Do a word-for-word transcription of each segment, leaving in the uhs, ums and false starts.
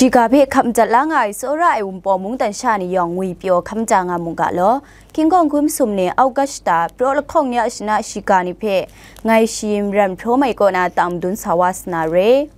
Shiga hpe hkap madat la nga ai tsawra ai Wunpawng mungdan sha ni yawng ngwipyaw hkam ja nga mu ga law. Hkying hkawng hkum sum ni August shata, praw lahkawng ya shana shiga ni hpe ngai shi maran hpraw mai kaw na tang madun sa wa sa na re.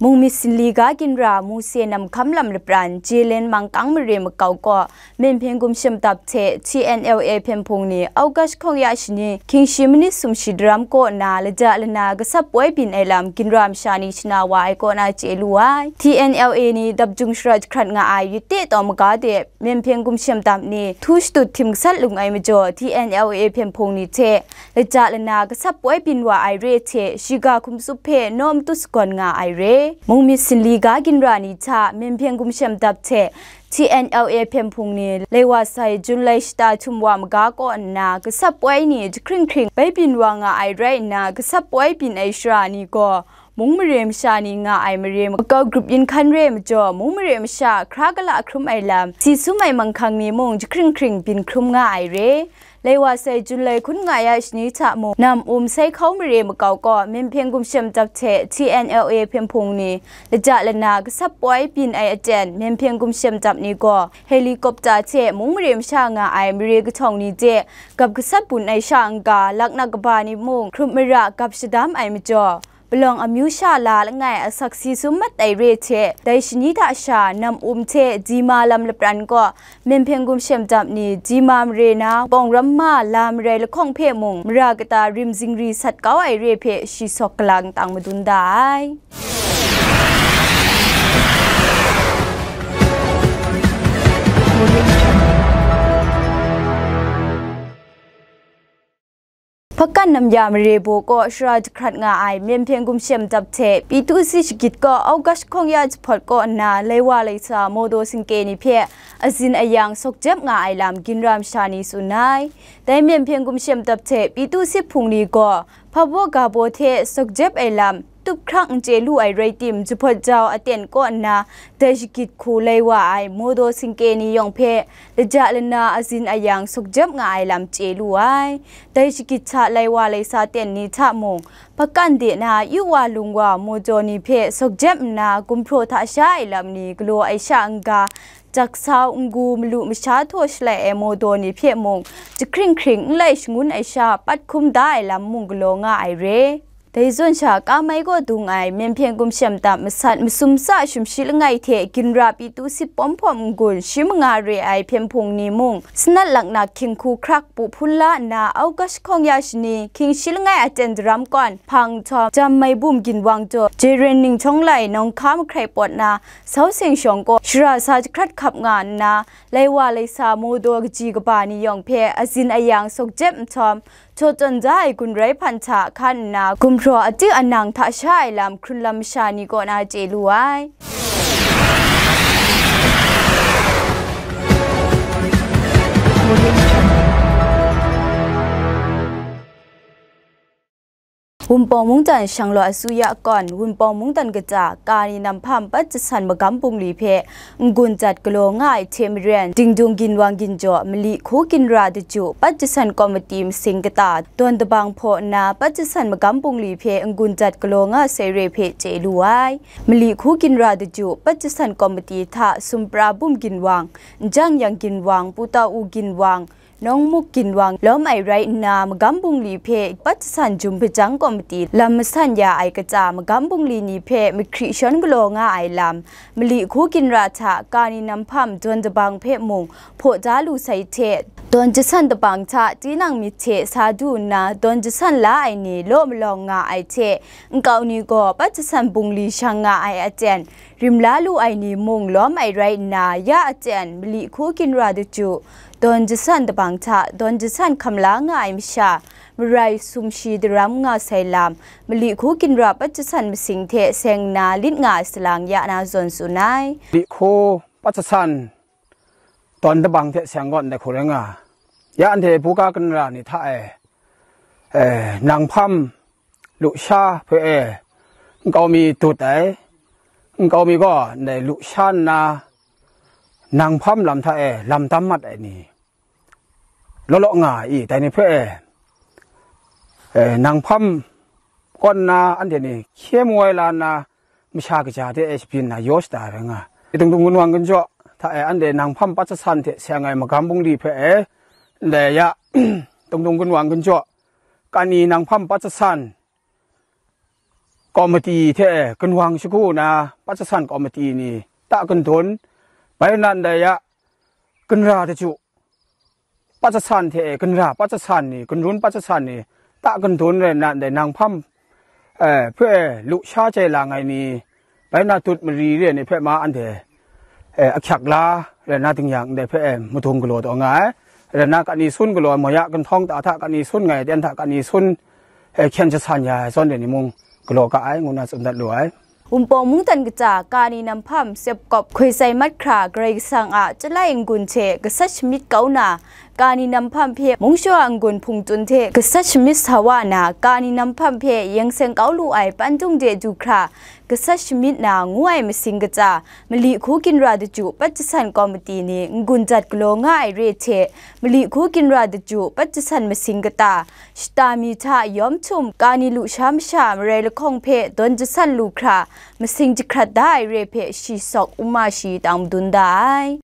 Mung myit sinli ga ginra Muse Namhkam lam lapran Jelen Mangkang mare makau kaw Myen Hpyen Gumshem Dap hte T N L A hpyen hpung ni August hkawng ya shani hkying shi manit sumshi daram kaw nna laja lana gasap poi byin ai lam ginra masha ni shana wa ai kaw na chye lu ai. T N L A ni dap jung shara jahkrat nga ai Yute taw maga de Myen Hpyen Gumshem Dap ni htu shatut htim gasat lung ai majaw, T N L A hpyen hpung ni hte laja lana gasap poi byin wa ai re hte, shiga hkum tsup hpe naw matut sagawn nga ai re. Mung myit sinli ga ginra ni hta Myen Hpyen Gumshem Dap hte T N L A hpyen hpung ni laiwa sai Jun lai shata htum wa maga kaw nna, gasap poi ni jahkring hkring bai byin wa nga ai rai nna, gasap poi byin ai shara ni gaw, mung mare masha ni nga ai mare makau grup yin hkan re majaw, mung mare masha hkra kala hkrum ai lam, si sum ai manghkang ni mung jahkring hkring byin hkrum nga ai re. Laiwa sai Jun lai hkun nga ya shani hta mung, Nam Um sai hkau mare makau kaw Myen Hpyen Gumshem Dap hte T N L A hpyen hpung ni laja lana gasap poi byin ai aten Myen Hpyen Gumshem Dap ni gaw helicopter hte mung mare masha nga ai mare kahtawng ni de gap gasap bun ai sha n-ga, laknak kaba ni mung hkrup mara gap shadam ai majaw, palawng amyu sha la langai asak si sum mat ai re hte, dai shani hta sha Nam Um hte Jima lam lapran kaw Myen Hpyen Gumshem Dap ni Jima mare na Pawng Ramma la marai lahkawng hpe mung mara kata rim zingri sat kau ai re hpe shi sawk galang tang madun da ai. Hpakan namya mare baw kaw shara jahkrat nga ai Myen Hpyen Gumshem Dap hte Pyi Tu Si Shagit kaw August hkawng ya jahpawt kaw nna laiwa laisa mawdaw singke ni hpe azin ayang sawk jep nga ai lam ginra masha ni tsun ai. Dai Myen Hpyen Gumshem Dap hte Pyi Tu Si Hpung ni gaw hpabaw gabaw hte sawk jep ai lam tup hkrak n chye lu ai rai tim, jahpawt jau aten kaw nna dai shagit hku lai wa ai mawdaw singke ni yawng hpe laja lana azin ayang sawk jep nga ai lam chye lu ai. Dai shagit hta lai wa laisa ten ni hta mung, hpakan de na yu wa lung wa mawdaw ni hpe sawk jep nna gumhpraw hta sha ai lam ni galaw ai sha n-ga, jaksau, n-gu, malu masha htaw shalai ai mawdaw ni hpe mung, jahkring hkring n lai shangun ai sha pat hkum da ai lam mung galaw nga ai re. Dai zawn sha, ka mai gaw dung ai Myen Hpyen Gumshem Dap masat masum tsa sumshi langai hte ginra Pyi Tu Si Pawm Hpawm n-gun shi manga re ai hpyen hpung ni mung, sanat laknak hkying hku hkrak pu hpun la nna, August hkawng ya shani, hkying shi langai aten daram kawn, hpang nhtawm, Jam Mai Bum Ginwang jaw, Jeren Ninghtawng lai, Nawng Hka mahkrai pawt na, Sau Seng Shawng kaw, shara sa jahkrat hkap nga nna, lai wa lai sa mawdaw kaji kaba ni yawng hpe azin ayang sawk jep nhtawm, htaw tawn da ai gun rai hpan hta hkan nna, gumhpraw atik anang hta sha ai lam hkrun lam masha ni kaw na chye lu ai. Wunpawng mungdan Shanglawt Asuya kawn, Wunpawng mungdan kaja, Kani Namhpam Pat Jasan Magam Bungli hpe n-gun jat galaw nga ai hte maren, Dingdung Ginwang Ginjaw, Mali Hku Ginra Daju, Pat Jasan Komiti masing kata, dawn dabang hpaw nna, Pat Jasan Magam Bungli hpe n-gun jat galaw nga sai re hpe chye lu ai. Mali Hku Ginra Daju, Pat Jasan Komiti hta, Sumpra Bum Ginwang, Njang Yang Ginwang, Putau Ginwang, Nawng Muk Ginwang lawm ai rai nna, Magam Bungli hpe Pat Jasan Jum Hpajang Komiti lam masan ya ai kaja, Magam Bungli ni hpe mahkri shawn galaw nga ai lam, Mali Hku Ginra hta Kani Namhpam dawn dabang hpe mung hpaw da lu sai hte, dawn jasan dabang hta tinang myit hte sa du nna, dawn jasan la ai ni law malawng nga ai hte, nkau ni gaw Pat Jasan Bungli shang nga ai aten, rim la lu ai ni mung lawm ai rai nna, ya aten, Mali Hku Ginra Daju, dawn jasan dabang hta dawn jasan hkam la nga ai masha, marai sumshi daram nga sai lam, Mali Hku Ginra Pat Jasan masing hte seng nna lit nga ai salang ya na zawn tsun ai. Mali Hku Pat Jasan dawn dabang hte seng gaw ndai hku rai nga, ya ndai buga ginra ni hta e, e, Namhpam lusha hpe e, nkau mi dut ai, nkau mi gaw ndai lusha nna, Namhpam lam hta e lam tam mat ai ni, law law nga ai i, dai ni hpe e, e, nang hpam kawn nna anhte ni hkye mu ai la nna, masha kaja hte e shabyin na yaw shada ai rai nga ai. Dungdung gunwang gunjaw hta e anhte nang hpam pat jasan hte seng ai magam bungli hpe e, ndai ya, dungdung gunwang gunjaw, kani nang hpam pat jasan kawmiti hte e, gunwang shagu na pat jasan kawmiti ni ta kandun, bai nna ndai ya, gunra daju pat jasan hte e, gunra pat jasan ni, gunrun pat jasan ni, ta kandun rai nna ndai nang hpam, e, hpe e, lusha jai lang ai ni, bai nna dut mari re ai ni hpe ma anhte, e, ahkyak la rai nna dingyang ndai hpe e, madung galaw taw nga ai. Rai nna kani sun galaw ai, maya gunhtawng ta hta kani sun ngai, ten hta kani sun, e, hkyen jasan ya ai zawn de ni mung galaw ga ai, ngu nna tsun dat lu ai. Wunpawng mungdan kaja, kani nang hpam sepkawp hkoi sai mat hkra, Karai Kasang a Chyalai n-gun hte gasat shamyit kau na, kani nang hpam hpe mungshaw a n-gun hpungtun hte gasat shamyit sa wa na, kani nang hpam hpe yeng seng kau lu ai pandung de du hkra, gasat shamyit na, ngu ai masing kaja, mali hku ginra daju pat jasan kawmiti ni n-gun jat galaw nga ai re hte, mali hku ginra daju pat jasan masing kata, shata mi hta yawm htum, kani lusha masha marai lahkawng hpe dawn jasan lu hkra, masing jahkrat da ai re hpe shi sawk uma shi tang madun da ai.